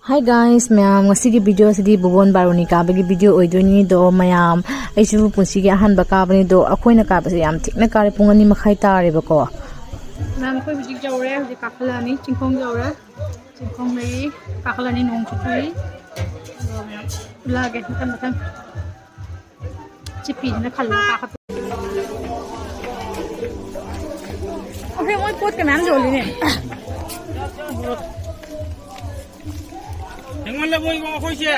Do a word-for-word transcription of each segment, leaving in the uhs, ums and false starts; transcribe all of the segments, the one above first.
Hi guys, ꯃꯌꯥꯝ, ꯉꯁꯤꯒꯤ video ꯑꯁꯤꯗꯤ ꯕꯣꯕꯣꯟ ꯕꯥꯔꯨꯅꯤ ꯀꯥꯕꯒꯤ video ꯑꯣꯏꯗꯣꯏꯅꯤ꯫ ꯑꯗꯣ ꯃꯌꯥꯝ, ꯑꯩꯁꯨ ꯄꯨꯟꯁꯤꯒꯤ ꯑꯍꯥꯟꯕ ꯀꯥꯕꯅꯤ꯫ ꯑꯗꯣ ꯑꯩꯈꯣꯏꯅ ꯀꯥꯕꯁꯦ ꯌꯥꯝ ꯊꯦꯡꯅ ꯀꯥꯔꯦ, ꯄꯨꯡ ꯑꯅꯤ ꯃꯈꯥꯏ ꯇꯥꯔꯦꯕꯀꯣ꯫ ꯃꯌꯥꯝ, ꯑꯩꯈꯣꯏ ꯍꯧꯖꯤꯛ ꯌꯧꯔꯦ, ꯍꯧꯖꯤꯛ ꯀꯥꯈꯠꯂꯛꯑꯅꯤ, ꯆꯤꯡꯈꯣꯡ ꯌꯧꯔꯦ꯫ ꯆꯤꯡꯈꯣꯡꯗꯒꯤ ꯀꯥꯈꯠꯂꯅꯤ, ꯅꯣꯡꯁꯨ ꯆꯨꯏ꯫ ꯑꯗꯣ ꯃꯌꯥꯝ, ꯎꯠꯂꯛꯑꯒꯦ ꯃꯊꯪ ꯃꯊꯪ꯫ ꯁꯤ ꯐꯤꯁꯤꯅ ꯈꯜꯂꯒ ꯀꯥꯈꯠꯄ꯫ ꯑꯣꯀꯦ, ꯃꯣꯏ ꯄꯣꯠꯀ ꯃꯌꯥꯝ ꯌꯣꯜꯂꯤꯅꯦ꯫ ꯊꯦꯡꯃꯜꯂꯕꯣ ꯏꯕꯣ ꯑꯩꯈꯣꯏꯁꯦ?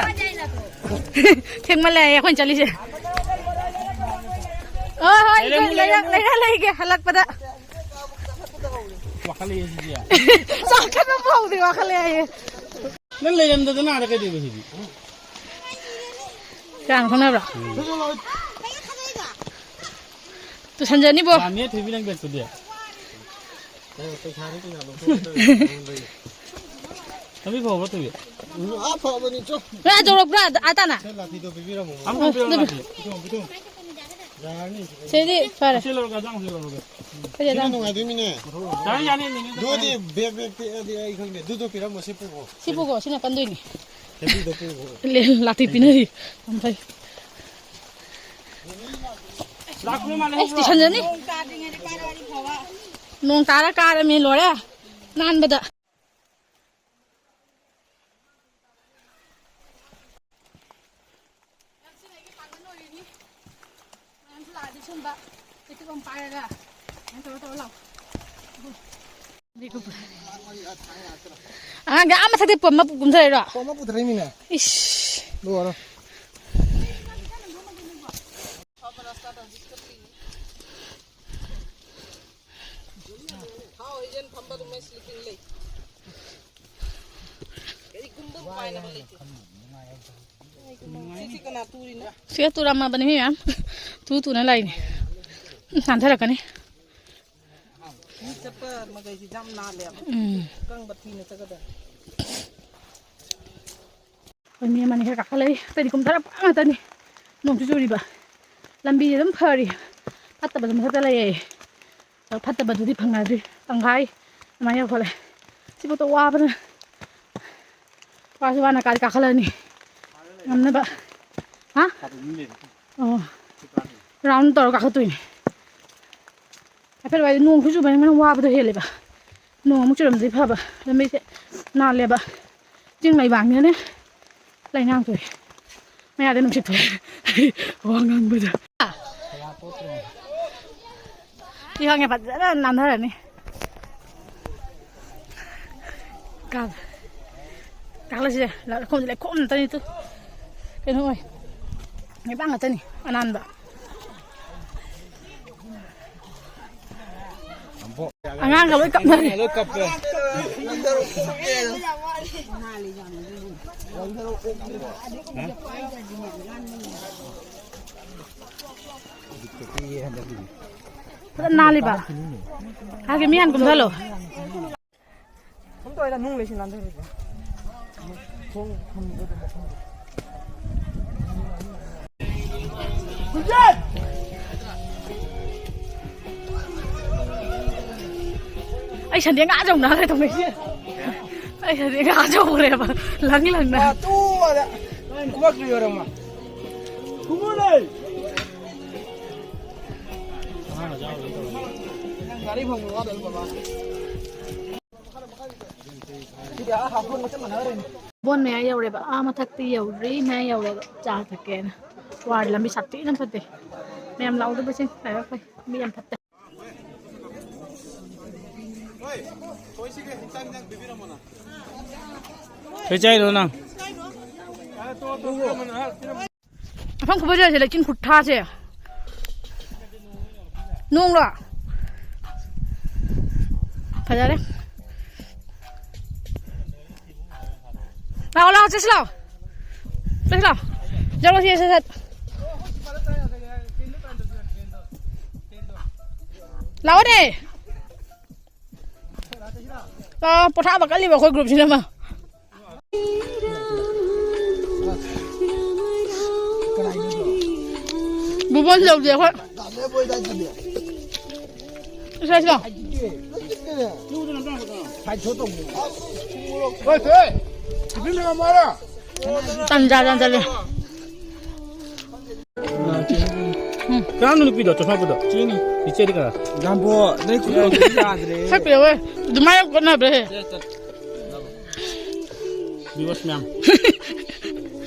ꯊꯦꯡꯃꯜꯂꯦ ꯑꯩꯈꯣꯏꯅ ꯆꯠꯂꯤꯁꯦ꯫ ꯍꯣꯏ, ꯍꯣꯏ, ꯂꯩꯔꯝꯃꯨ, ꯂꯩꯔ-, ꯂꯩꯔꯝꯃꯨ꯫ ꯂꯩꯔ ꯂꯩꯒꯦ ꯍꯜꯂꯛꯄꯗ꯫ ꯋꯥꯈꯠꯂꯛꯑꯦ ꯁꯤꯗꯤ꯫ ꯆꯥꯛ ꯈꯟꯕ ꯐꯥꯎꯗꯦ, ꯋꯥꯈꯠꯂꯦ ꯍꯥꯏꯌꯦ꯫ ꯅꯪ ꯂꯩꯔꯝꯗꯗꯅ ꯑꯥꯗ ꯀꯩꯗꯧꯕ ꯁꯤꯗꯤ? ꯀꯅꯥ ꯈꯪꯅꯕ꯭ꯔꯣ? ꯇꯨꯁꯟꯖꯅꯤꯕꯣ꯫ ꯌꯥꯝꯃꯤꯍꯦ ꯊꯣꯏꯕꯤ ꯅꯪ ꯕꯦꯒꯇꯨꯗꯤ꯫ ꯊꯣꯏꯕꯤ ꯐꯥꯎꯕ꯭ꯔꯣ ꯊꯣꯏꯕꯤ? ꯎꯝ, ꯑꯥ ꯐꯥꯎꯕꯅꯤ ꯆꯣ꯫ ꯅꯣꯏ ꯑꯥ ꯌꯧꯔꯛꯄ꯭ꯔꯥ? ꯑꯥ ꯇꯥꯅ? ꯁꯦ ꯂꯥꯊꯤꯗꯣ ꯄꯤꯕꯤꯔꯝꯃꯣ꯫ ꯑꯝ ꯑꯣ, ꯄꯤꯕꯤꯔꯝꯃꯣ ꯑꯗꯨ ꯂꯥꯊꯤ꯫ ꯄꯤꯊꯣꯛ, ꯄꯤꯊꯣꯛ꯫ ꯌꯥꯔꯅꯤ ꯁꯤꯗ꯫ ꯁꯤꯗꯤ ꯐꯔꯦ꯫ ꯑꯁꯤ ꯂꯧꯔꯒ ꯑꯖꯥꯡ ꯁꯤ ꯂꯧꯔꯒ꯫ ꯁꯤꯗꯤ ꯁꯤꯅ ꯑꯖꯥꯡ꯫ ꯅꯨꯡꯉꯥꯏꯗꯣꯏꯃꯤꯅꯦ꯫ ꯌꯥꯅꯤ, ꯌꯥꯅꯤ, ꯅꯦꯅꯦ꯫ ꯑꯗꯨꯗꯤ ꯕꯦꯛ, ꯕꯦꯛ ꯇꯦꯛꯑꯗꯤ ꯑꯩ ꯈꯪꯗꯦ꯫ ꯑꯗꯨꯗꯣ ꯄꯤꯔꯝꯃꯣ, ꯁꯤ ꯄꯨꯈꯣ꯫ ꯁꯤ ꯄꯨꯈꯣ, ꯁꯤꯅ ꯀꯟꯗꯣꯏꯅꯤ꯫ ꯊꯣꯏꯕꯤꯗꯣ ꯄꯨꯈꯣ꯫ ꯂꯦ, ꯂꯥꯊꯤ ꯄꯤꯅꯔꯤ꯫ ꯌꯥꯝ ꯐꯩ꯫ ꯂꯥꯛꯄ ꯃꯥꯜꯂꯦ, ꯑꯩꯁ, ꯍꯧꯕ꯭ꯔꯣ? ꯇꯨꯁꯟꯖꯅꯤ꯫ ꯅꯣꯡ ꯇꯥꯔ ꯀꯥꯔꯃꯤ ꯂꯣꯏꯔꯦ꯫ ꯅꯥꯟꯕꯗ꯫ ꯃꯌꯥꯝꯁꯨ ꯂꯥꯛꯑꯗꯤ ꯁꯨꯝꯕ ꯆꯩꯇꯨꯞ ꯑꯃ ꯄꯥꯏꯔꯒ ꯁꯨꯃꯥꯏꯅ ꯇꯧꯔ ꯇꯧꯔ ꯂꯥꯛꯑꯣ꯫ ꯑꯉꯥꯡꯒꯤ ꯑꯥ ꯃꯊꯛꯇꯩ ꯄꯣꯝꯃ ꯀꯨꯝꯊꯔꯛꯏꯔꯣ? ꯄꯣꯝꯃ ꯄꯨꯊꯔꯛꯏꯃꯤꯅꯦ꯫ ꯏꯁ꯫ ꯂꯣꯏꯔꯦ꯫ ꯁꯤꯒ ꯇꯨꯔꯝꯃꯕꯅꯤ ꯃꯤ ꯃꯌꯥꯝ꯫ ꯇꯨ ꯇꯨꯅ ꯂꯥꯛꯏꯅꯤ꯫ ꯅꯥꯟꯊꯔꯛꯀꯅꯤ꯫ ꯃꯤ ꯆꯠꯄ ꯃꯈꯩꯁꯤ ꯌꯥꯝ ꯅꯥꯜꯂꯦꯕ꯫ ꯎꯝ꯫ ꯑꯀꯪꯕ ꯊꯤꯅ ꯆꯠꯀꯗꯕꯅꯤ꯫ ꯑꯩꯈꯣꯏ ꯃꯤ ꯑꯃꯅꯤ ꯈꯔ ꯀꯥꯈꯠꯂꯛꯏ, ꯑꯇꯩꯗꯤ ꯀꯨꯝꯊꯔꯛꯄ ꯉꯥꯛꯇꯅꯤ꯫ ꯅꯣꯡꯁꯨ ꯆꯨꯔꯤꯕ꯫ ꯂꯝꯕꯤꯁꯦ ꯑꯗꯨꯝ ꯐꯔꯤ꯫ ꯐꯠꯇꯕꯁꯨ ꯃꯊꯛꯇ ꯂꯩꯌꯦ꯫ ꯑꯗꯣ ꯐꯠꯇꯕꯗꯨꯗꯤ ꯐꯪꯅꯗ꯭ꯔꯤ꯫ ꯇꯪꯈꯥꯏ ꯑꯗꯨꯃꯥꯏꯅ ꯌꯧꯈꯠꯂꯦ꯫ ꯁꯤꯐꯥꯎꯗ ꯋꯥꯕꯅ꯫ ꯋꯥꯁꯨ ꯋꯥꯅ ꯀꯥꯗꯤ ꯀꯥꯈꯠꯂꯅꯤ꯫ ꯉꯝꯅꯕ꯫ ꯍꯥ? ꯑꯣ꯫ ꯔꯥꯎꯟ ꯇꯧꯔ ꯀꯥꯈꯠꯇꯣꯏꯅꯦ꯫ ꯍꯥꯏꯐꯦꯠ ꯋꯥꯏꯗꯤ ꯅꯣꯡ ꯈꯨꯆꯨꯕꯅꯤꯅ ꯋꯥꯕꯗꯣ ꯍꯦꯜꯂꯦꯕ꯫ ꯅꯣꯡ ꯑꯃꯨꯛ ꯆꯨꯔꯝꯗꯤ ꯐꯕ꯫ ꯂꯝꯕꯤꯁꯦ ꯅꯥꯜꯂꯦꯕ꯫ ꯆꯤꯡ ꯂꯩꯕꯥꯛꯅꯤꯅꯅꯦ ꯂꯩꯅꯥꯡ ꯊꯣꯛꯑꯦ꯫ ꯃꯌꯥꯗ ꯅꯨꯡꯁꯤꯠ ꯊꯣꯛꯑꯦ꯫ ꯋꯥ ꯉꯥꯡꯕꯗ꯫ ꯁꯤ ꯈꯪꯉꯦ, ꯐꯖꯅ ꯅꯥꯟꯊꯔꯅꯤ꯫ ꯀꯥ-, ꯀꯥꯈꯠꯂꯁꯤꯗ꯫ ꯂꯩꯈꯣꯝꯁꯦ ꯂꯩꯈꯣꯝ ꯉꯥꯛꯇꯅꯤ꯫ ꯇꯨ ꯀꯩꯅꯣ ꯑꯣꯏ꯫ ꯂꯩꯕꯥꯛ ꯉꯥꯛꯇꯅꯤ ꯑꯅꯥꯟꯕ꯫ ꯑꯉꯥꯡꯒ ꯂꯣꯏ ꯀꯞꯅꯔꯦ꯫ ꯂꯣꯏ ꯀꯞꯄꯦ꯫ ꯐꯖꯅ ꯅꯥꯜꯂꯤꯕ꯫ ꯍꯥꯏꯒꯦ ꯃꯤ ꯍꯥꯟꯅ ꯀꯨꯝꯊꯍꯜꯂꯣ꯫ ꯁꯨꯝ ꯇꯧꯔꯦꯗ, ꯅꯨꯡ ꯂꯩꯁꯤꯜ ꯅꯥꯟꯊꯔꯦꯗ꯫ ꯈꯣꯡ ꯊꯝꯕꯗꯣ ꯃꯐꯝꯗꯣ꯫ ꯑꯩ ꯁꯟꯗꯦ ꯉꯥ ꯆꯧꯅꯈ꯭ꯔꯦ ꯇꯧꯅꯩꯁꯦ꯫ ꯑꯩ ꯁꯟꯗꯦ ꯉꯥ ꯆꯧꯈ꯭ꯔꯦꯕ ꯂꯪ ꯂꯪꯅ꯫ ꯋꯥ ꯇꯣꯛꯑꯣꯗ꯫ ꯈꯨꯕꯥꯛꯇꯨ ꯌꯧꯔꯝꯃꯣ꯫ ꯈꯨꯃꯨꯅꯦ꯫ ꯅꯪ ꯒꯥꯔꯤ ꯐꯪꯕ ꯋꯥꯗꯣꯏꯅꯤ ꯕꯕꯥ꯫ ꯕꯣꯟ ꯃꯌꯥ ꯌꯧꯔꯦꯕ, ꯑꯥ ꯃꯊꯛꯇꯤ ꯌꯧꯗ꯭ꯔꯤ, ꯃꯌꯥ ꯌꯧꯔꯦꯕ꯫ ꯆꯥ ꯊꯛꯀꯦꯅ꯫ ꯋꯥꯔꯦ, ꯂꯝꯕꯤ ꯁꯥꯊꯤꯅ ꯐꯠꯇꯦ꯫ ꯃꯌꯥꯝ ꯂꯥꯛꯍꯧꯗꯕꯁꯤꯡ ꯂꯥꯏꯕꯛ ꯐꯩ꯫ ꯃꯤ ꯌꯥꯝ ꯐꯠꯇꯦ꯫ ꯀꯩ ꯆꯥꯏꯅꯣ ꯅꯪ? ꯃꯐꯝ ꯈꯨꯐꯖꯁꯦ, ꯂꯩꯆꯤꯟ ꯈꯨꯠꯊꯥꯁꯦ꯫ ꯅꯣꯡꯂꯣ? ꯐꯖꯔꯦ꯫ ꯂꯥꯛꯑꯣ, ꯂꯥꯛꯑꯣ, ꯆꯠꯁꯤ ꯂꯥꯛꯑꯣ꯫ ꯆꯠꯁꯤ ꯂꯥꯛꯑꯣ꯫ ꯆꯠꯂꯣ, ꯁꯤ, ꯁꯠ, ꯁꯠ꯫ ꯂꯥꯛꯑꯣꯅꯦ꯫ ꯂꯥꯛꯑꯣ, ꯄꯣꯊꯥꯕ ꯀꯜꯂꯤꯕ ꯑꯩꯈꯣꯏ ꯒ꯭ꯔꯨꯞꯁꯤꯅ ꯑꯃ꯫ ꯕꯨꯕꯣꯟ ꯌꯧꯗꯦ ꯑꯩꯈꯣꯏ꯫ ꯁꯤꯗ, ꯁꯤꯗ꯫ ꯇꯟꯖꯥ ꯌꯥꯝ ꯆꯠꯂꯦ꯫ ꯀꯅꯥꯅꯣ ꯅꯨꯄꯤꯗꯣ ꯆꯣꯊꯥꯄꯗꯣ? ꯆꯦꯅꯤ꯫ ꯏꯆꯦꯗꯤ ꯀꯅꯥ? ꯒꯥꯝꯕꯣ, ꯅꯣꯏ ꯈꯨꯗꯣꯡ ꯌꯥꯗ꯭ꯔꯦ꯫ ꯁꯛ ꯄꯤꯔꯛꯑꯣꯏ꯫ ꯑꯗꯨꯃꯥꯏꯅ ꯀꯣꯠꯅꯕ꯭ꯔꯦ꯫ ꯕꯤꯕꯁ ꯃꯌꯥꯝ꯫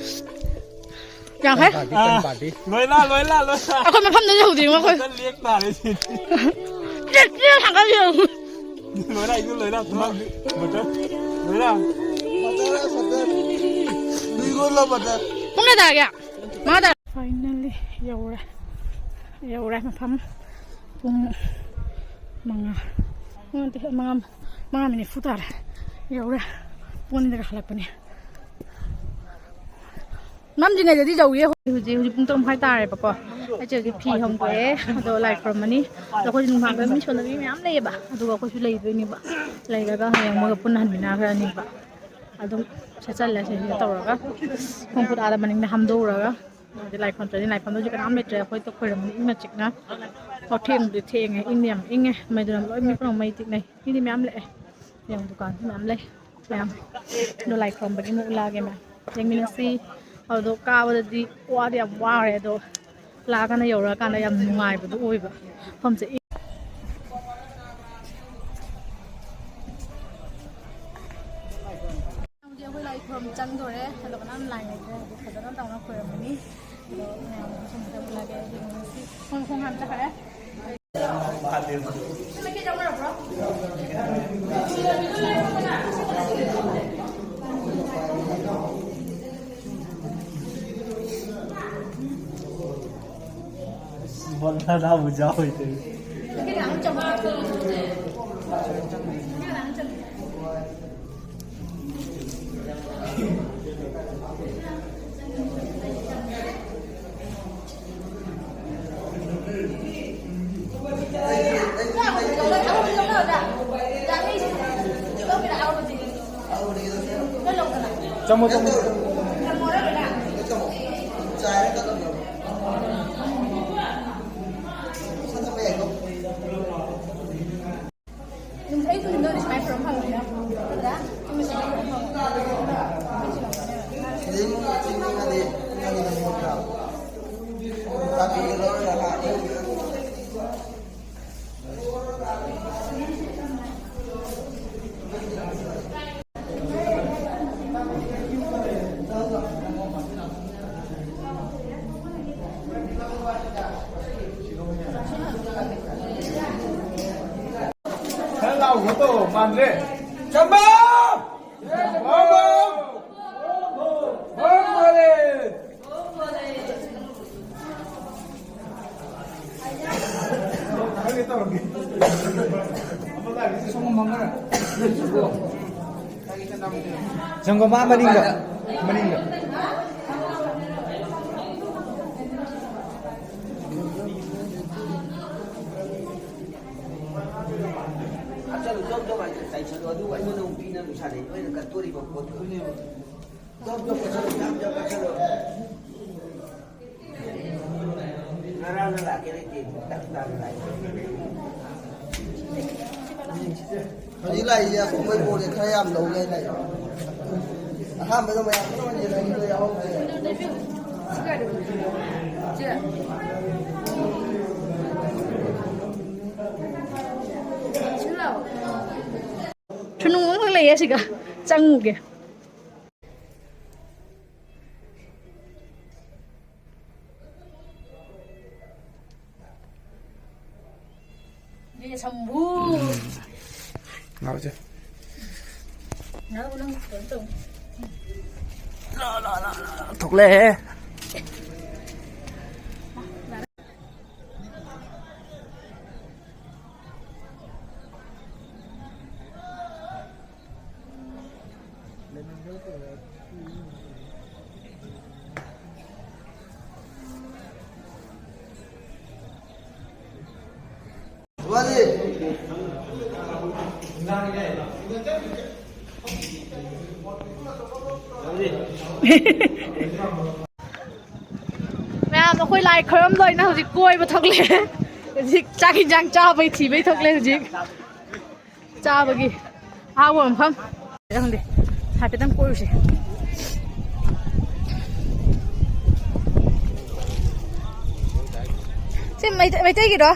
ꯌꯥꯈꯦ꯫ ꯄꯥꯔꯇꯤ, ꯀꯔꯤ ꯄꯥꯔꯇꯤ? ꯂꯣꯏꯂꯥ, ꯂꯣꯏꯂꯥ, ꯂꯣꯏꯂꯥ꯫ ꯑꯩꯈꯣꯏ ꯃꯐꯝꯗ ꯌꯧꯗ꯭ꯔꯤ ꯃꯈꯣꯏ꯫ ꯂꯦꯛ ꯇꯥꯔꯦ ꯁꯤꯗꯤ꯫ ꯂꯦꯛ, ꯂꯦꯛ ꯊꯥꯡꯒꯠꯂꯤ ꯌꯦꯡꯉꯨ꯫ ꯂꯣꯏꯔꯥ, ꯑꯩꯁꯨ ꯂꯣꯏꯔꯥ, ꯊꯨꯃꯥꯡ, ꯕꯇꯔ, ꯂꯣꯏꯔꯥ꯫ ꯄꯨꯡ ꯀꯌꯥ ꯇꯥꯔꯒꯦ? ꯃꯉꯥ ꯇꯥꯔꯦ꯫ Finally ꯌꯧꯔꯦ꯫ ꯌꯧꯔꯦ ꯃꯐꯝ꯫ ꯄꯨꯡ ꯃꯉꯥ, ꯄꯨꯡ ꯅꯠꯇꯦ, ꯃꯉꯥ, ꯃꯉꯥ ꯃꯤꯅꯤꯠ ꯅꯤꯐꯨ ꯇꯥꯔꯦ꯫ ꯌꯧꯔꯦ꯫ ꯄꯨꯡ ꯑꯅꯤꯗꯒ ꯍꯜꯂꯛꯄꯅꯦ꯫ ꯃꯝꯗ꯭ꯔꯤꯉꯩꯗꯗꯤ ꯌꯧꯋꯦ꯫ ꯍꯧꯖꯤꯛ, ꯍꯧꯖꯤꯛ ꯄꯨꯡ ꯇꯔꯨꯛ ꯃꯈꯥꯏ ꯇꯥꯔꯦꯕꯀꯣ꯫ ꯑꯩꯁꯦ ꯍꯧꯖꯤꯛ ꯐꯤ ꯍꯣꯡꯗꯣꯛꯑꯦ, ꯑꯗꯣ ꯂꯥꯏ ꯈꯨꯔꯨꯝꯃꯅꯤ꯫ ꯑꯗꯣ ꯑꯩꯈꯣꯏꯁꯨ ꯅꯨꯡꯗꯥꯡꯗ ꯃꯤ ꯁꯣꯟꯅꯕ ꯃꯤ ꯃꯌꯥꯝ ꯂꯩꯌꯦꯕ, ꯑꯗꯨꯒ ꯑꯩꯈꯣꯏꯁꯨ ꯂꯩꯗꯣꯏꯅꯦꯕ꯫ ꯂꯩꯔꯒ ꯍꯌꯦꯡ ꯃꯣꯏꯒ ꯄꯨꯟꯅ ꯍꯟꯃꯤꯟꯅꯈ꯭ꯔꯅꯤꯕ꯫ ꯑꯗꯨꯝ ꯁꯦꯠꯆꯜꯂꯦ ꯁꯤꯁꯤꯒ ꯇꯧꯔꯒ꯫ ꯈꯣꯡ ꯈꯨꯠ ꯑꯥꯗ ꯃꯅꯤꯡꯗ ꯍꯥꯝꯗꯣꯛꯎꯔꯒ꯫ ꯑꯗꯩ ꯂꯥꯏ ꯈꯨꯔꯨꯝ ꯆꯠꯂꯤ, ꯂꯥꯏ ꯈꯨꯔꯨꯝꯗꯁꯨ ꯀꯅꯥꯝ ꯂꯩꯇ꯭ꯔꯦ꯫ ꯑꯩꯈꯣꯏ ꯈꯣꯏꯔꯝꯕꯗꯤ ꯏꯪꯅ ꯆꯤꯛꯅ꯫ ꯑꯣ, ꯊꯦꯡꯕꯨꯗꯤ ꯊꯦꯡꯉꯦ, ꯏꯪꯗꯤ ꯌꯥꯝ ꯏꯪꯉꯦ꯫ ꯃꯩꯗꯨꯅ ꯂꯣꯏ ꯃꯤ ꯄꯨꯝꯅꯃꯛ ꯃꯩ ꯇꯤꯛꯅꯩ꯫ ꯃꯤꯗꯤ ꯃꯌꯥꯝ ꯂꯥꯛꯑꯦ꯫ ꯌꯦꯡꯉꯨ, ꯗꯨꯀꯥꯟꯁꯨ ꯃꯌꯥꯝ ꯂꯩ꯫ ꯃꯌꯥꯝ꯫ ꯑꯗꯣ ꯂꯥꯏ ꯈꯨꯔꯨꯝꯕꯒꯤ ꯑꯃꯨꯛ ꯎꯠꯂꯛꯑꯒꯦ ꯃꯌꯥꯝ꯫ ꯌꯦꯡꯃꯤꯟꯅꯁꯤ꯫ ꯑꯗꯣ ꯀꯥꯕꯗꯗꯤ ꯋꯥꯗꯤ ꯌꯥꯝ ꯋꯥꯔꯦ, ꯑꯗꯣ ꯂꯥꯛꯑꯀꯥꯟꯗ, ꯌꯧꯔꯛꯑꯀꯥꯟꯗ ꯌꯥꯝ ꯅꯨꯡꯉꯥꯏꯕꯗꯣ ꯑꯣꯏꯕ꯫ ꯃꯐꯝꯁꯦ ꯏꯪ-, ꯍꯧꯖꯤꯛ ꯑꯩꯈꯣꯏ ꯂꯥꯏ ꯈꯨꯔꯨꯝ ꯆꯪꯗꯣꯔꯦ꯫ ꯑꯗꯣ ꯀꯅꯥꯝ ꯂꯥꯏ ꯂꯩꯇ꯭ꯔꯦ꯫ ꯍꯧꯖꯤꯛ ꯐꯖꯅ ꯇꯧꯅ ꯈꯨꯔꯨꯝꯃꯅꯤ꯫ ꯑꯗꯣ ꯃꯌꯥꯝ ꯃꯊꯪ ꯃꯊꯪ ꯎꯠꯂꯛꯑꯒꯦ꯫ ꯌꯦꯡꯃꯤꯟꯅꯁꯤ꯫ ꯈꯣꯡ, ꯈꯣꯡ ꯍꯥꯝ ꯆꯠꯈ꯭ꯔꯦ꯫ ꯆꯪꯉꯣ, ꯆꯪꯉꯣ꯫ ꯑꯗꯨꯝ ꯑꯩ ꯇꯨꯃꯤꯟꯅ ꯁꯨꯃꯥꯏꯅ ꯈꯨꯔꯨꯝ ꯐꯪꯉꯤꯅ꯫ ꯑꯗꯨꯗ ꯆꯨꯝꯅ ꯁꯨꯃꯥꯏꯅ ꯈꯨꯔꯨꯝ ꯐꯪꯉꯤ꯫ ꯆꯝꯕ! ꯁꯪꯒꯣꯝ ꯑꯥ ꯃꯅꯤꯡꯗ, ꯃꯅꯤꯡꯗ꯫ ꯑꯆꯧ ꯑꯆꯧ ꯑꯗꯨꯃꯥꯏꯅ ꯆꯥꯏꯁꯜꯂꯣ, ꯑꯗꯨꯒ ꯑꯩꯉꯣꯟꯗ ꯑꯃꯨꯛ ꯄꯤꯅꯕ ꯁꯥꯟꯅꯩ, ꯅꯣꯏꯅ ꯀꯠꯇꯣꯔꯤꯕ ꯄꯣꯠꯇꯨ꯫ ꯉꯔꯥꯡ ꯂꯥꯛꯀꯦ ꯂꯩꯇꯦ, ꯇꯞ ꯇꯥꯅ ꯂꯥꯛꯑꯦ꯫ ꯍꯧꯖꯤꯛ ꯂꯥꯛꯏꯁꯦ ꯑꯀꯣꯡꯕꯩ ꯕꯣꯔꯁꯦ ꯈꯔ ꯌꯥꯝ ꯂꯧꯒꯦ ꯍꯥꯏ ꯂꯥꯛꯏ꯫ ꯑꯍꯥꯟꯕꯗ ꯃꯌꯥꯝ ꯄꯨꯟꯅ ꯑꯣꯏꯅ ꯂꯩꯕꯗꯣ ꯌꯥꯎꯍꯧꯗ꯭ꯔꯦ꯫ ꯁꯨꯅꯨ ꯑꯃꯈꯛ ꯂꯩꯌꯦ ꯁꯤꯒ, ꯆꯪꯉꯨꯒꯦ꯫ ꯁꯝꯕꯨ꯫ ꯉꯥꯎꯁꯦ꯫ ꯉꯥꯎ ꯅꯪ ꯀꯩꯅꯣ ꯇꯧ꯫ ꯊꯣꯛꯂꯛꯑꯦ꯫ ꯃꯌꯥꯝ ꯑꯩꯈꯣꯏ ꯂꯥꯏ ꯈꯣꯏꯔꯝ ꯂꯣꯏꯅ ꯍꯧꯖꯤꯛ ꯀꯣꯏꯕ ꯊꯣꯛꯂꯛꯑꯦ꯫ ꯍꯧꯖꯤꯛ ꯆꯥꯛ ꯌꯦꯟꯁꯥꯡ ꯆꯥꯕꯩ ꯊꯤꯕꯩ ꯊꯣꯛꯂꯛꯑꯦ ꯍꯧꯖꯤꯛ꯫ ꯆꯥꯕꯒꯤ ꯑꯍꯥꯎꯕ ꯃꯐꯝ ꯈꯪꯗꯦ, ꯍꯥꯏꯐꯦꯠꯇꯪ ꯀꯣꯏꯔꯨꯁꯦ꯫ ꯁꯤ ꯃꯩꯇꯩ-, ꯃꯩꯇꯩꯒꯤꯔꯣ?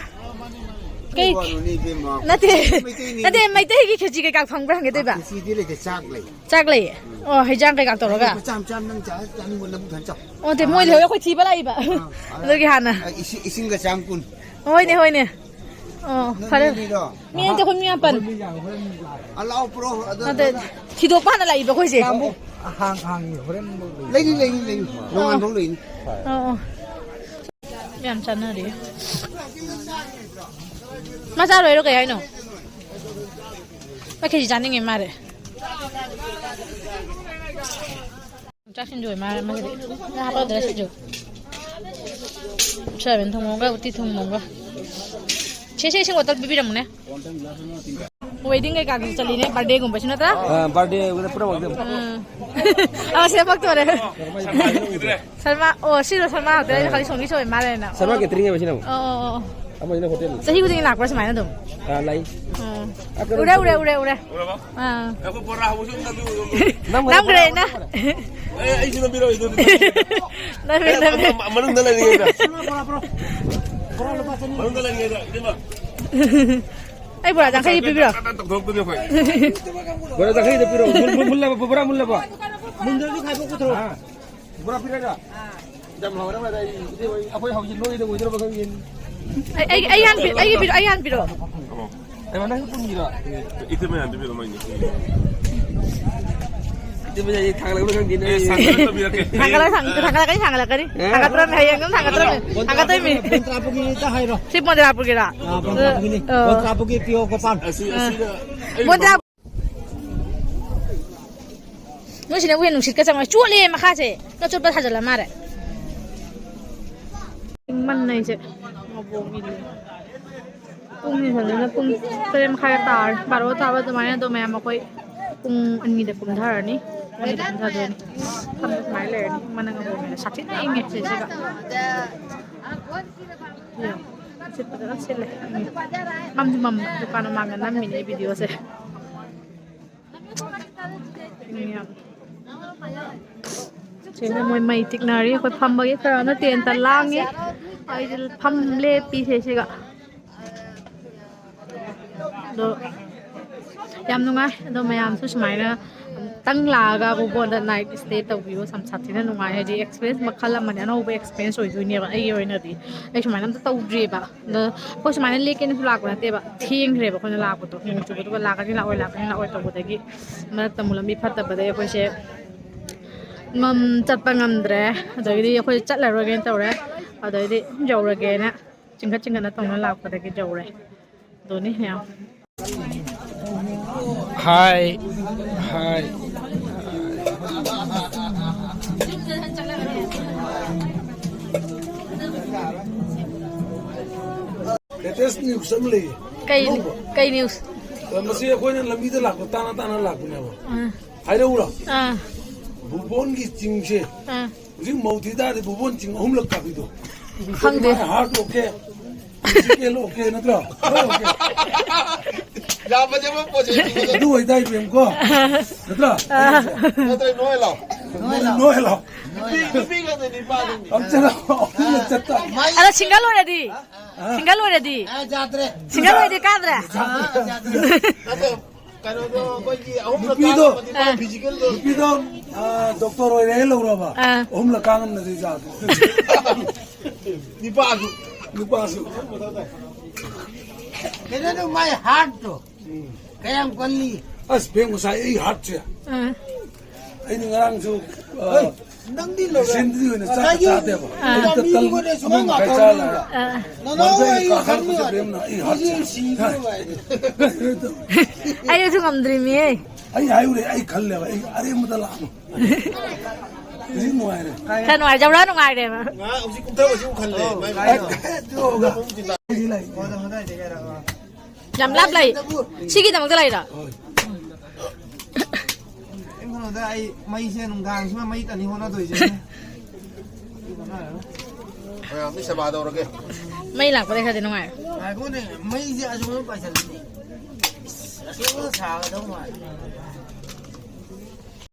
ꯀꯩ? ꯀꯩ ꯋꯥꯅꯣꯅꯦ ꯏꯕꯦꯝꯃ? ꯅꯠꯇꯦ꯫ ꯃꯩꯇꯩꯅꯤ꯫ ꯅꯠꯇꯦ, ꯃꯩꯇꯩꯒꯤ ꯈꯦꯆꯤ ꯀꯩꯀꯥ ꯐꯪꯕ꯭ꯔꯥ ꯍꯪꯒꯦ ꯇꯧꯕ꯫ ꯈꯦꯆꯤꯗꯤ ꯂꯩꯇꯦ, ꯆꯥꯛ ꯂꯩ꯫ ꯆꯥꯛ ꯂꯩꯌꯦ? ꯎꯝ꯫ ꯑꯣ, ꯍꯩꯖꯥꯡ ꯀꯩꯀꯥ ꯇꯧꯔꯒ? ꯃꯆꯥ ꯃꯆꯥ ꯅꯪ ꯆꯥ-, ꯆꯥꯅꯤꯡꯕ ꯅꯪ ꯐꯖꯅ ꯆꯥꯎ꯫ ꯑꯣ, ꯅꯠꯇꯦ, ꯃꯣꯏ ꯂꯩꯍꯧꯔꯦ, ꯑꯩꯈꯣꯏ ꯊꯤꯕ ꯂꯥꯛꯏꯕ꯫ ꯑꯥ, ꯑꯥ꯫ ꯑꯗꯨꯒꯤ ꯍꯥꯟꯅ꯫ ꯑꯥ, ꯏꯁꯤꯡ, ꯏꯁꯤꯡꯒ ꯆꯥꯝ ꯀꯨꯟ꯫ ꯍꯣꯏꯅꯦ, ꯍꯣꯏꯅꯦ꯫ ꯑꯣ, ꯐꯔꯦ꯫ ꯃꯤ ꯑꯅꯤꯗꯣ? ꯃꯤ ꯑꯅꯤꯗꯤ ꯑꯩꯈꯣꯏ ꯃꯤ ꯃꯥꯄꯟ꯫ ꯑ, ꯂꯥꯛꯑꯣ, ꯄꯨꯔꯛꯑꯣ꯫ ꯑꯗ, ꯑꯗ, ꯊꯤꯗꯣꯛꯄ ꯍꯥꯟꯅ ꯂꯥꯛꯏꯕ ꯑꯩꯈꯣꯏꯁꯦ꯫ ꯌꯥꯝꯕꯨ-, ꯍꯥꯡ-, ꯍꯥꯡꯉꯤ, ꯍꯣꯔꯦꯟ ꯂꯩꯅꯤ, ꯂꯩꯅꯤ, ꯂꯩꯅꯤ꯫ ꯅꯣꯡꯉꯥꯟꯕꯧ ꯂꯩꯅꯤ꯫ ꯑꯣ, ꯑꯣ꯫ ꯌꯥꯝ ꯆꯥꯟꯅꯔꯤ꯫ ꯃꯥ ꯆꯥꯔꯣꯏꯔꯣ ꯀꯩ ꯍꯥꯏꯅꯣ? ꯃꯥ ꯈꯦꯆꯤ ꯆꯥꯅꯤꯡꯉꯦ ꯃꯥꯗꯤ꯫ ꯆꯥꯛ ꯁꯤꯡꯖꯨ ꯑꯣꯏ ꯃꯥꯜꯂꯦ ꯃꯥꯒꯤꯗꯤ꯫ ꯉꯥ ꯍꯥꯞꯄꯗ꯭ꯔꯥ ꯁꯤꯡꯖꯨ? ꯁꯣꯌꯥꯕꯤꯟ ꯊꯣꯡꯕ ꯑꯃꯒ ꯎꯇꯤ ꯊꯣꯡꯕ ꯑꯃꯒ꯫ ꯁꯦ, ꯁꯦ, ꯏꯁꯤꯡ ꯕꯣꯇꯜ ꯄꯤꯕꯤꯔꯝꯃꯨꯅꯦ꯫ Wedding ꯀꯩꯀꯥꯒꯤꯁꯨ ꯆꯠꯂꯤꯅꯦ, birthday ꯒꯨꯝꯕꯁꯨ ꯅꯠꯇ꯭ꯔꯥ? ꯑ, birthday ꯎꯕꯗ ꯄꯨꯔꯥ ꯋꯥꯡꯖꯕ꯫ ꯎꯝ꯫ ꯑ, ꯁꯦ ꯄꯛꯇꯣꯔꯦ꯫ ꯁꯜꯃꯥ, ꯑꯣ, ꯁꯤꯔꯣ ꯁꯜꯃꯥ ꯍꯣꯇꯦꯜ? ꯑꯩꯅ ꯈꯜꯂꯤ ꯁꯣꯝꯒꯤ ꯁꯣꯏ ꯃꯥꯜꯂꯦꯅ꯫ ꯁꯜꯃꯥ catering ꯍꯥꯏꯕ ꯁꯤꯅ ꯑꯃꯨꯛ꯫ ꯑꯣ, ꯑꯣ, ꯑꯣ꯫ ꯑꯃꯁꯤꯅ ꯍꯣꯇꯦꯜ꯫ ꯆꯍꯤ ꯈꯨꯗꯤꯡꯒꯤ ꯂꯥꯛꯄ꯭ꯔꯥ ꯁꯨꯃꯥꯏꯅ ꯑꯗꯨꯝ? ꯑ, ꯂꯥꯛꯏ꯫ ꯎꯝ꯫ ꯑ, ꯀꯩꯅꯣ ꯎꯔꯦ, ꯎꯔꯦ, ꯎꯔꯦ, ꯎꯔꯦ꯫ ꯎꯔꯕ? ꯑꯥ꯫ ꯑꯩꯈꯣꯏ ꯕꯣꯔꯥ ꯍꯧꯕꯁꯨ ꯑꯗꯨꯝ ꯅꯝꯕꯤꯔꯣ꯫ ꯅꯝꯈ꯭ꯔꯦ ꯑꯩꯅ꯫ ꯑꯦ, ꯑꯩꯁꯨ ꯅꯝꯕꯤꯔꯣ, ꯑꯩꯁꯨ꯫ ꯅꯝꯃꯦ, ꯑꯦ, ꯅꯝꯃꯦ꯫ ꯃ-, ꯃ-, ꯃꯅꯨꯡꯗ ꯂꯩꯔꯤꯉꯩꯗ꯫ ꯃꯅꯨꯡꯗ ꯂꯩꯔꯤꯉꯩꯗ, ꯏꯕꯦꯝꯃ꯫ ꯑꯩ ꯕꯣꯔꯥ ꯌꯥꯡꯈꯩ ꯄꯤꯕꯤꯔꯣ꯫ ꯇꯛ, ꯇꯛ, ꯇꯛ ꯇꯧꯊꯣꯛꯇꯣꯏꯅꯤ ꯑꯩꯈꯣꯏ꯫ ꯕꯣꯔꯥ ꯌꯥꯡꯈꯩꯗ ꯄꯤꯔꯣ꯫ ꯃꯨꯜ-, ꯃꯨꯜ-, ꯃꯨꯜꯂꯕ, ꯕꯣꯔꯥ ꯃꯨꯜꯂꯕ? ꯃꯨꯟꯗ꯭ꯔꯗꯤ ꯈꯥꯏꯗꯣꯛ ꯄꯨꯊꯣꯔꯛꯑꯣ꯫ ꯑꯥ꯫ ꯕꯣꯔꯥ ꯄꯤꯔꯛꯑꯣ꯫ ꯌꯥꯝ ꯍꯥꯎꯔ ꯃꯥꯜꯂꯦ꯫ ꯑꯩ, ꯑꯩꯈꯣꯏ ꯍꯧꯖꯤꯛ ꯅꯣꯏꯗ ꯑꯣꯏꯗꯣꯏꯔꯕ ꯈꯪꯗꯦ꯫ ꯑꯩ, ꯑꯩ, ꯑꯩ ꯍꯥꯟ ꯄꯤ-, ꯑꯩꯒꯤ ꯄꯤꯔꯣ-, ꯑꯩ ꯍꯥꯟ ꯄꯤꯔꯛꯑꯣ꯫ ꯑꯣ꯫ ꯑꯩ ꯅꯪ ꯄꯨꯟꯒꯤꯔꯣ? ꯏꯇꯩꯃ ꯍꯥꯟ ꯄꯤꯕꯤꯔꯣ, ꯃꯥꯏꯅꯦ꯫ ꯏꯇꯩꯃ, ꯑꯩ ꯊꯥꯡꯒꯠꯂꯛꯄ꯭ꯔꯥ ꯈꯪꯗꯦꯅꯦ꯫ ꯑꯦ, ꯁꯥꯡꯒꯠꯂꯛꯇ ꯄꯤꯔꯛꯀꯦ꯫ ꯊꯥꯡꯒꯠꯂꯛ-, ꯊꯥꯡ-, ꯊꯥꯡꯒꯠꯂꯛꯀꯅꯤ, ꯊꯥꯡꯒꯠꯂꯛꯀꯅꯤ꯫ ꯑꯦ? ꯊꯥꯡꯒꯠꯇ꯭ꯔꯕꯅꯦ, ꯍꯌꯦꯡ ꯑꯗꯨꯝ ꯊꯥꯡꯒꯠꯇ꯭ꯔꯕꯅꯦ꯫ ꯊꯥꯡꯒꯠꯇꯣꯏꯃꯤ꯫ ꯕꯣꯟꯇ꯭ꯔꯥꯄꯨꯒꯤꯗ ꯍꯥꯏꯔꯣ꯫ ꯁꯤ ꯕꯣꯟꯗ꯭ꯔꯥꯄꯨꯒꯤꯔꯥ? ꯑꯥ, ꯕꯣꯟꯇ꯭ꯔꯥꯄꯨꯒꯤꯅꯤ꯫ ꯑꯥ꯫ ꯕꯣꯟꯇ꯭ꯔꯥꯄꯨꯒꯤ ꯄꯤꯌꯣ ꯒꯣꯄꯥꯜ꯫ ꯑꯁꯤ, ꯑꯥ꯫ ꯑꯁꯤꯗ ꯑꯩ ꯕꯣꯟꯗ꯭ꯔꯥ-, ꯅꯣꯏꯁꯤꯅ ꯑꯃꯨꯛ ꯍꯦꯟꯅ ꯅꯨꯡꯁꯤꯠꯀ ꯆꯪꯉꯣꯏ꯫ ꯆꯣꯠꯂꯦ ꯃꯈꯥꯁꯦ꯫ ꯑꯆꯣꯠꯄ ꯊꯥꯖꯤꯜꯂ ꯃꯥꯜꯂꯦ꯫ ꯏꯪꯃꯟꯅ ꯑꯩꯁꯦ ꯉꯧꯕꯣꯡ ꯏꯜꯂꯦ꯫ ꯄꯨꯡ ꯌꯦꯡꯁꯟꯗꯅ ꯄꯨꯡ ꯇꯔꯦꯠ ꯃꯈꯥꯏꯒ ꯇꯥꯔꯦ꯫ ꯕꯥꯔꯣ ꯇꯥꯕ ꯑꯗꯨꯃꯥꯏꯅ ꯑꯗꯣ ꯃꯌꯥꯝ ꯑꯩꯈꯣꯏ ꯄꯨꯡ ꯑꯅꯤꯗ ꯀꯨꯝꯊꯔꯅꯤ꯫ ꯑꯅꯤꯗ ꯀꯨꯝꯊꯗꯣꯏꯅꯤ꯫ ꯐꯝꯗ ꯁꯨꯃꯥꯏꯅ ꯂꯩꯔꯅꯤ꯫ ꯏꯪꯃꯟꯅ ꯉꯧꯕꯣꯡ ꯏꯜꯂꯦ꯫ ꯁꯥꯊꯤꯅ ꯏꯪꯉꯦ ꯁꯤꯁꯤꯒ꯫ ꯌꯦꯡꯉꯣ꯫ ꯁꯤꯠ ꯐꯖꯅ ꯁꯤꯠꯂꯦ꯫ ꯎꯝ꯫ ꯃꯝꯁꯨ ꯃꯝꯕ꯫ ꯗꯨꯀꯥꯟ ꯃꯃꯥꯡꯗ ꯅꯝꯃꯤꯅꯦ ꯑꯩ ꯚꯤꯗꯤꯑꯣꯁꯦ꯫ ꯁꯤꯅ ꯃꯣꯏ ꯃꯩ ꯇꯤꯛꯅꯔꯤ꯫ ꯑꯩꯈꯣꯏ ꯐꯝꯕꯒꯤ ꯈꯔꯅ ꯇꯦꯟꯇ ꯂꯥꯡꯉꯤ꯫ ꯑꯩꯗꯤ ꯐꯝ ꯂꯦꯞꯄꯤ ꯁꯤꯁꯤꯒ꯫ ꯑꯗꯣ ꯌꯥꯝ ꯅꯨꯡꯉꯥꯏ꯫ ꯑꯗꯣ ꯃꯌꯥꯝꯁꯨ ꯁꯨꯃꯥꯏꯅ ꯑꯃꯨꯛꯇꯪ ꯂꯥꯛꯑꯒ ꯚꯨꯕꯣꯟꯗ night stay ꯇꯧꯕꯤꯌꯨ꯫ ꯌꯥꯝ ꯁꯥꯊꯤꯅ ꯅꯨꯡꯉꯥꯏ꯫ ꯍꯥꯏꯗꯤ experience ꯃꯈꯜ ꯑꯃꯅꯤ, ꯑꯅꯧꯕ experience ꯑꯣꯏꯗꯣꯏꯅꯦꯕ ꯑꯩꯒꯤ ꯑꯣꯏꯅꯗꯤ꯫ ꯑꯩ ꯁꯨꯃꯥꯏꯅ ꯑꯝꯇ ꯇꯧꯗ꯭ꯔꯤꯕ꯫ ꯑꯗꯣ ꯑꯩꯈꯣꯏ ꯁꯨꯃꯥꯏꯅ ꯂꯦꯛꯀꯦꯅꯁꯨ ꯂꯥꯛꯄ ꯅꯠꯇꯦꯕ, ꯊꯦꯡꯈ꯭ꯔꯦꯕ ꯑꯩꯈꯣꯏꯅ ꯂꯥꯛꯄꯗꯣ, ꯅꯣꯡ ꯆꯨꯕꯗꯨꯒ ꯂꯥꯛꯀꯅꯤ ꯂꯥꯛꯑꯣꯏ, ꯂꯥꯛꯀꯅꯤ ꯂꯥꯛꯑꯣꯏ ꯇꯧꯕꯗꯒꯤ꯫ ꯃꯔꯛꯇ ꯑꯃꯨꯛ ꯂꯝꯕꯤ ꯐꯠꯇꯕꯗꯒꯤ ꯑꯩꯈꯣꯏꯁꯦ ꯉꯝ-, ꯆꯠꯄ ꯉꯝꯗ꯭ꯔꯦ꯫ ꯑꯗꯒꯤꯗꯤ ꯑꯩꯈꯣꯏ ꯆꯠꯂꯔꯣꯏꯒꯦꯅ ꯇꯧꯔꯦ꯫ ꯑꯗꯩꯗꯤ ꯌꯧꯔꯒꯦꯅ ꯆꯤꯡꯈꯠ ꯆꯤꯡꯈꯠꯅ ꯇꯧꯅ ꯂꯥꯛꯄꯗꯒꯤ ꯌꯧꯔꯦ꯫ ꯑꯗꯨꯅꯤ ꯃꯌꯥꯝ꯫ ꯍꯥꯏ꯫ ꯍꯥꯏ꯫ Latest news ꯑꯃ ꯂꯩꯌꯦ꯫ ꯀꯩ, ꯑꯅꯧꯕ꯫ ꯀꯩ news? ꯑ, ꯃꯁꯤ ꯑꯩꯈꯣꯏꯅ ꯂꯝꯕꯤꯗ ꯂꯥꯛꯄ ꯇꯥꯅ ꯇꯥꯅ ꯂꯥꯛꯄꯅꯦꯕ꯫ ꯑꯥ꯫ ꯍꯥꯏꯔꯛꯎꯔꯣ? ꯑꯥ꯫ ꯚꯨꯕꯣꯟꯒꯤ ꯆꯤꯡꯁꯦ꯫ ꯑꯥ꯫ ꯍꯧꯖꯤꯛ ꯃꯧ ꯊꯤ ꯇꯥꯔꯗꯤ ꯚꯨꯕꯣꯟ ꯆꯤꯡ ꯑꯍꯨꯝꯂꯛ ꯀꯥꯕꯤꯗꯣ꯫ ꯈꯪꯗꯦ꯫ ꯃꯥꯏ heart okay, physical okay ꯅꯠꯇ꯭ꯔꯣ? ꯂꯣꯏ okay꯫ ꯌꯥꯝꯕꯁꯦ ꯑꯃ ꯄꯣꯠꯁꯦ꯫ ꯑꯗꯨ ꯑꯣꯏꯇꯥꯏ ꯏꯕꯦꯝꯀꯣ꯫ ꯅꯠꯇ꯭ꯔꯣ? ꯅꯠꯇ꯭ꯔ ꯅꯣꯏ ꯂꯥꯎ꯫ ꯅꯣꯏ ꯂꯥꯎ꯫ ꯅꯨꯄꯤ, ꯅꯨꯄꯤ ꯈꯛꯇꯅꯤ ꯅꯨꯄꯥꯗꯨꯅꯤ꯫ ꯑꯃꯨꯛꯇꯅ ꯑꯍꯨꯝꯂꯛ ꯆꯠꯇ꯫ ꯑꯗꯣ single ꯑꯣꯏꯔꯗꯤ? ꯑꯥ꯫ Single ꯑꯣꯏꯔꯗꯤ? ꯑꯥ, ꯌꯥꯗ꯭ꯔꯦ꯫ Single ꯑꯣꯏꯔꯗꯤ ꯀꯥꯗ꯭ꯔꯦ? ꯑꯥ, ꯌꯥꯗ꯭ꯔꯦ꯫ ꯅꯠꯇꯦ, ꯀꯩꯅꯣꯗꯣ ꯑꯩꯈꯣꯏꯒꯤ ꯑꯍꯨꯝꯂꯛ ꯅꯨꯄꯤꯗꯣ, ꯀꯥꯕꯗꯤ ꯃꯥ ꯑꯥ꯫ Physicalꯗꯣ꯫ ꯅꯨꯄꯤꯗꯣ, ꯑꯥ, doctor ꯑꯣꯏꯔꯦ ꯂꯧꯔꯕ? ꯑꯥ꯫ ꯑꯍꯨꯝꯂꯛ ꯀꯥ ꯉꯝꯅꯗꯤ ꯌꯥꯗ꯭ꯔꯦ꯫ ꯅꯨꯄꯥꯁꯨ꯫ ꯅꯨꯄꯥꯁꯨ꯫ ꯀꯩꯅꯣꯗꯣ ꯃꯥꯏ heartꯇꯣ꯫ ꯎꯝ꯫ ꯀꯌꯥꯝ ꯀꯜꯂꯤ? ꯑꯁ, ꯕꯦꯝ, ꯉꯁꯥꯏ ꯑꯩ heartꯁꯦ꯫ ꯑꯥ꯫ ꯑꯩꯗꯤ ꯉꯔꯥꯡꯁꯨ, ꯑ, ꯍꯣꯏ, ꯅꯪꯗꯤ ꯂꯣꯏꯔꯦ꯫ Recently ꯑꯣꯏꯅ ꯆꯥꯛ ꯉꯁꯥꯏꯒꯤ ꯆꯥꯗꯦꯕ꯫ ꯑꯥ꯫ ꯑꯌꯨꯛꯇ ꯇꯟ ꯃꯤꯗꯨꯒꯅꯦ ꯁꯨꯡꯉꯥꯡ ꯑꯃ ꯃꯈꯥꯏ ꯆꯥ ꯉꯥꯡꯊꯣꯛꯅꯤꯡꯕ꯫ ꯂꯥꯛꯑꯦ꯫ ꯑꯥ꯫ ꯅꯅꯥꯎ ꯃꯗꯨꯗꯩ ꯑꯩ ꯀꯥꯈꯠꯂꯛꯄꯁꯦ ꯈꯪꯉꯤꯕ꯫ ꯕꯦꯝꯅ ꯑꯩ heartꯁꯦ꯫ ꯍꯧꯖꯤꯛ ꯁꯤꯗꯧꯔꯕ ꯍꯥꯏꯗꯣ꯫ ꯑꯩꯁꯨ ꯉꯝꯗ꯭ꯔꯤꯃꯤꯍꯦ꯫ ꯑꯩ ꯍꯥꯏꯔꯨꯔꯦ, ꯑꯩ ꯈꯜꯂꯦꯕ, ꯑꯩ ꯑꯔꯦꯝꯕꯗ ꯂꯥꯛꯑꯅꯨ꯫ ꯍꯧꯖꯤꯛ ꯅꯨꯡꯉꯥꯏꯔꯦ꯫ ꯈꯔ ꯅꯨꯡꯉꯥꯏꯖꯧꯔꯥ ꯅꯨꯡꯉꯥꯏꯔꯦꯕ꯫ ꯉꯥꯏꯍꯥꯛ ꯍꯧꯖꯤꯛ ꯀꯨꯝꯊꯔꯛꯑꯣꯁꯤ ꯑꯃꯨꯛ ꯈꯜꯂꯦ꯫ ꯑꯣ, ꯃꯥꯏ ꯀꯥꯏꯗ? ꯃꯥꯏ ꯑꯗꯨꯒ ꯑꯩꯗꯤ ꯂꯥꯛꯑꯦ꯫ ꯌꯥꯝ ꯂꯥꯞ ꯂꯩ꯫ ꯁꯤꯒꯤꯗꯃꯛꯇ ꯂꯩꯔꯣ? ꯍꯣꯏ꯫ ꯑꯩ ꯀꯩꯅꯣꯗ ꯑꯩ ꯃꯩꯁꯦ ꯅꯨꯡꯗꯥꯡꯁꯤꯃ ꯃꯩ ꯇꯥꯅꯤ ꯍꯣꯠꯅꯗꯣꯏꯁꯦ꯫ ꯃꯌꯥꯝꯗꯤ ꯁꯦꯕꯥ ꯇꯧꯔꯒꯦ꯫ ꯃꯩ ꯂꯥꯛꯄꯗꯩ ꯈꯔꯗꯤ ꯅꯨꯡꯉꯥꯏꯔꯦ꯫ ꯉꯥꯏꯈꯣꯅꯦ, ꯃꯩꯁꯦ ꯑꯁꯣꯝꯗ ꯄꯥꯏꯁꯜꯂꯤꯅꯦ꯫ ꯑꯁꯣꯝꯗ ꯁꯥꯒꯗꯧ ꯃꯥꯜꯂꯦ꯫